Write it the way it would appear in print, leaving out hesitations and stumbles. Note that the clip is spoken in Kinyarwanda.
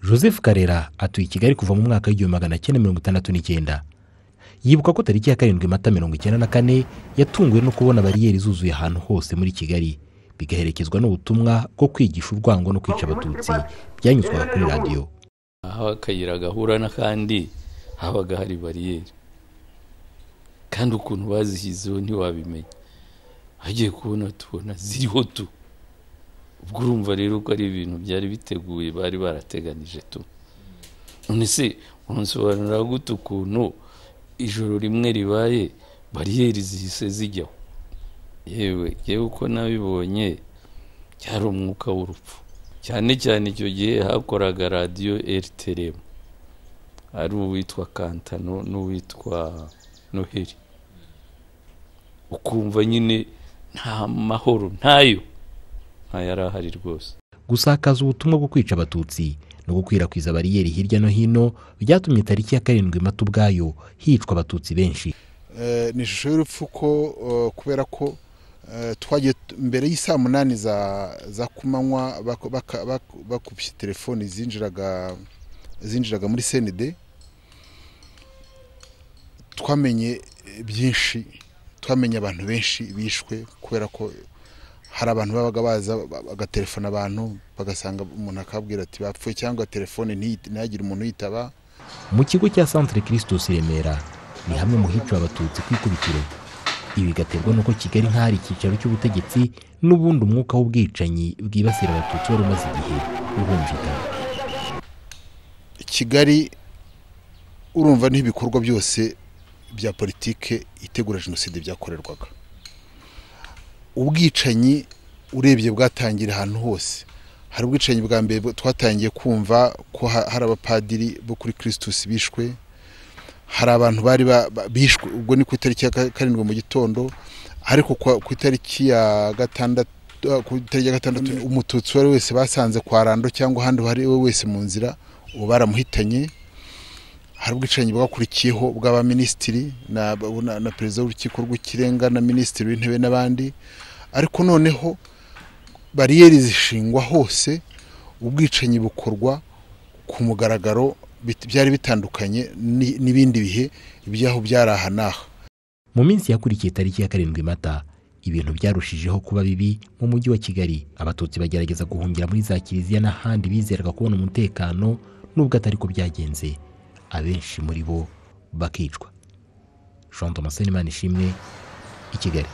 Joseph Karera atuye i Kigali kuva mu mwaka w'1969. Yibuka ko tariki ya 7 Mata 1994 yatunguwe no kubona bariyeri zuzuye ahantu hose muri Kigali, bigaherekezwa n'ubutumwa bwo kwigisha urwango no kwica Abatutsi byanyuzwaga kuri radiyo. Aho akayira gahura n'akandi habaga hari bariyeri, kandi ukuntu bazishyizeho ntiwabimenya. Hagiye kubona tubona ziriho tu. Ubwo urumva rero ko ari ibintu byari biteguye, bari barateganije tu. None se unsobanurira gute ukuntu ijoro rimwe ribaye bariyeri zihise zijyaho? Yewe yewe, uko nabibonye cyari umwuka w'urupfu. Cyane cyane icyo gihe hakoraga radiyo RTRM, ari uwitwa Kantano n'uwitwa Noheli. Ukumva nyine nta mahoro, ntayo yari ahari rwose. Gusakaza ubutumwa bwo kwica Abatutsi no gukwirakwiza bariyeri hirya no hino byatumye tariki ya 7 Mata ubwayo hicwa Abatutsi benshi. Ni ishusho y'urupfu ko kubera ko twagiye mbere y'isaa 8 za kumanywa bakubye telefoni zinjiraga muri CND. Twamenye byinshi, twamenye abantu benshi bishwe kubera ko hari abantu babaga baza bagatelefona abantu, bagasanga umuntu akabwira ati bapfuye, cyangwa telefone ntihagire umuntu yitaba. Mu kigo cya Centre Christus Remera ni hamwe mu hiciwe Abatutsi ku ikubitiro. Ibi bigaterwa n'uko Kigali nk'ahari icyicaro cy'ubutegetsi, n'ubundi umwuka w'ubwicanyi bwibasira Abatutsi wari umaze igihe uhumvikana. Kigali urumva n'ibikorwa byose bya politike itegura jenoside byakorerwaga. Ubwicanyi urebye bwatangira ahantu hose. Hari ubwicanyi bwa mbere twatangiye kumva ko hari abapadiri bo kuri Christus bishwe, hari abantu bari bishwe, ubwo ni ku itariki ya 7 mu gitondo. Ariko ku itariki ya 6, ku itariki ya 6 Umututsi wari wese basanze kwa Rando cyangwa ahandi hari we wese mu nzira ubu baramuhitanye. Hari ubwicanyi bwakurikiyeho bw'abaminisitiri na perezida w'urukiko rw'ikirenga na minisitiri w'intebe n'abandi. Ariko noneho bariyeri zishingwa hose, ubwicanyi bukorwa ku mugaragaro, byari bitandukanye n'ibindi bihe ibyaho byari aha n'aha. Mu minsi yakurikiye tariki ya 7 Mata ibintu byarushijeho kuba bibi mu mujyi wa Kigali. Abatutsi bagerageza guhungira muri za kiliziya n'ahandi bizeraga kubona umutekano, nubwo atari ko byagenze, abenshi muri bo bakicwa. Jean Thomas Senimana Ishimwe, i Kigali.